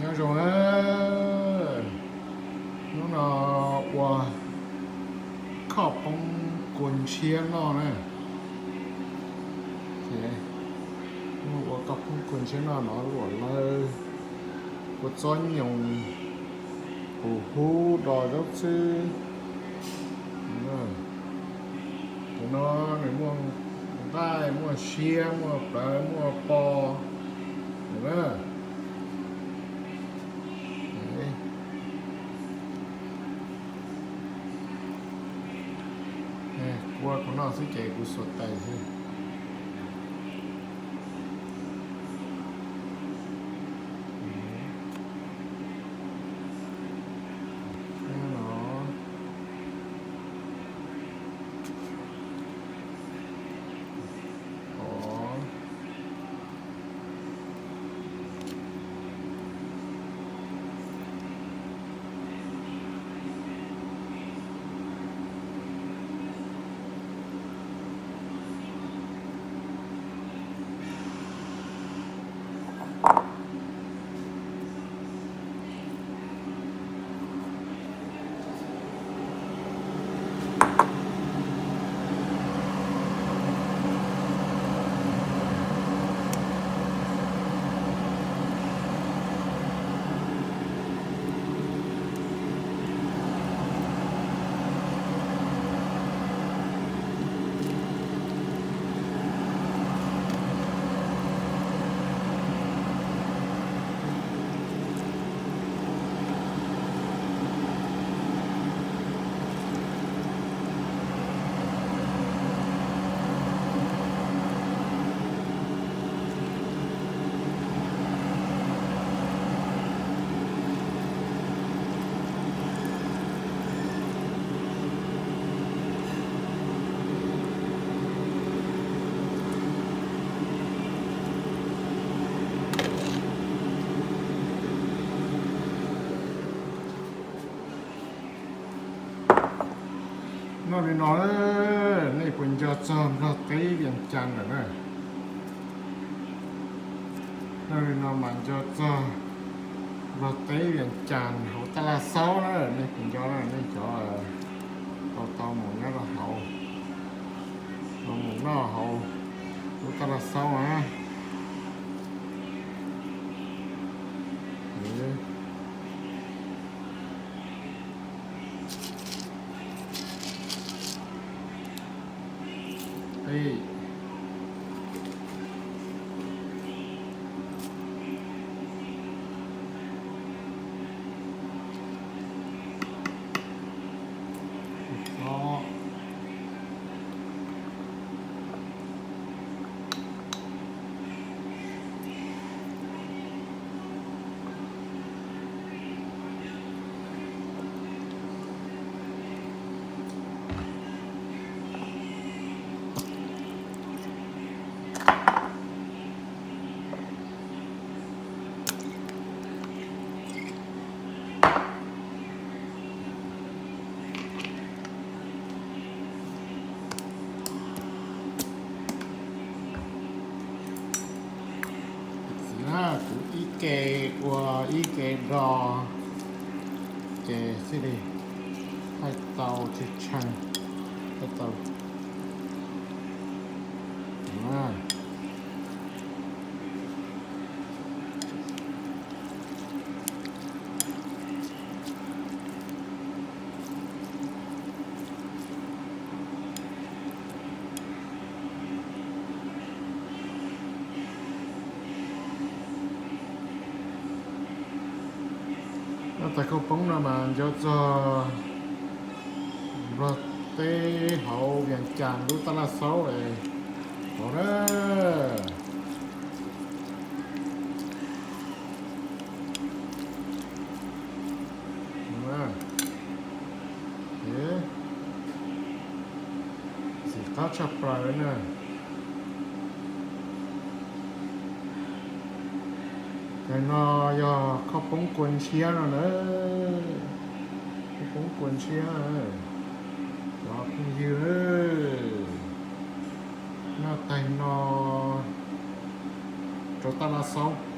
Nyob zoo na, hnub no ua khoj poob kua ntshiab noj na. Ces ua khoj poob kua ntshiab noj no luam lawv, kua txob nyoos, pus hub, dos zaub txhwb. Tus no nws muaj nqaij, muaj siab, muaj plawv, muaj po na. Kua kuv noj xwb ces kuv xuas tais xwb. Noj li no, nej puas nco txog Nplog teb Vias Cas lawm na? Noj li no mas nco txog Nplog teb Vias Cas hauv Taj Laj Xaub na, nej puas nco na, nej cov tau tau mus nyob rau hauv, tau mus noj hauv lub Taj Laj Xaub na. Kuv ib ke ua ib ke do, ces xij li thaij tau tsis tshee, thaij tau. Noj tag khau poob no mas nco txog Nplog teb hauv Vias Cas lub Taj Laj Xaub es hauv na. Ntxim qab tshaj plaws na. Tais no yog khau poob kua ntshiab no na. Khau poob kua ntshiab, cov phooj ywg, noj tais no rau Taj Laj Xaub.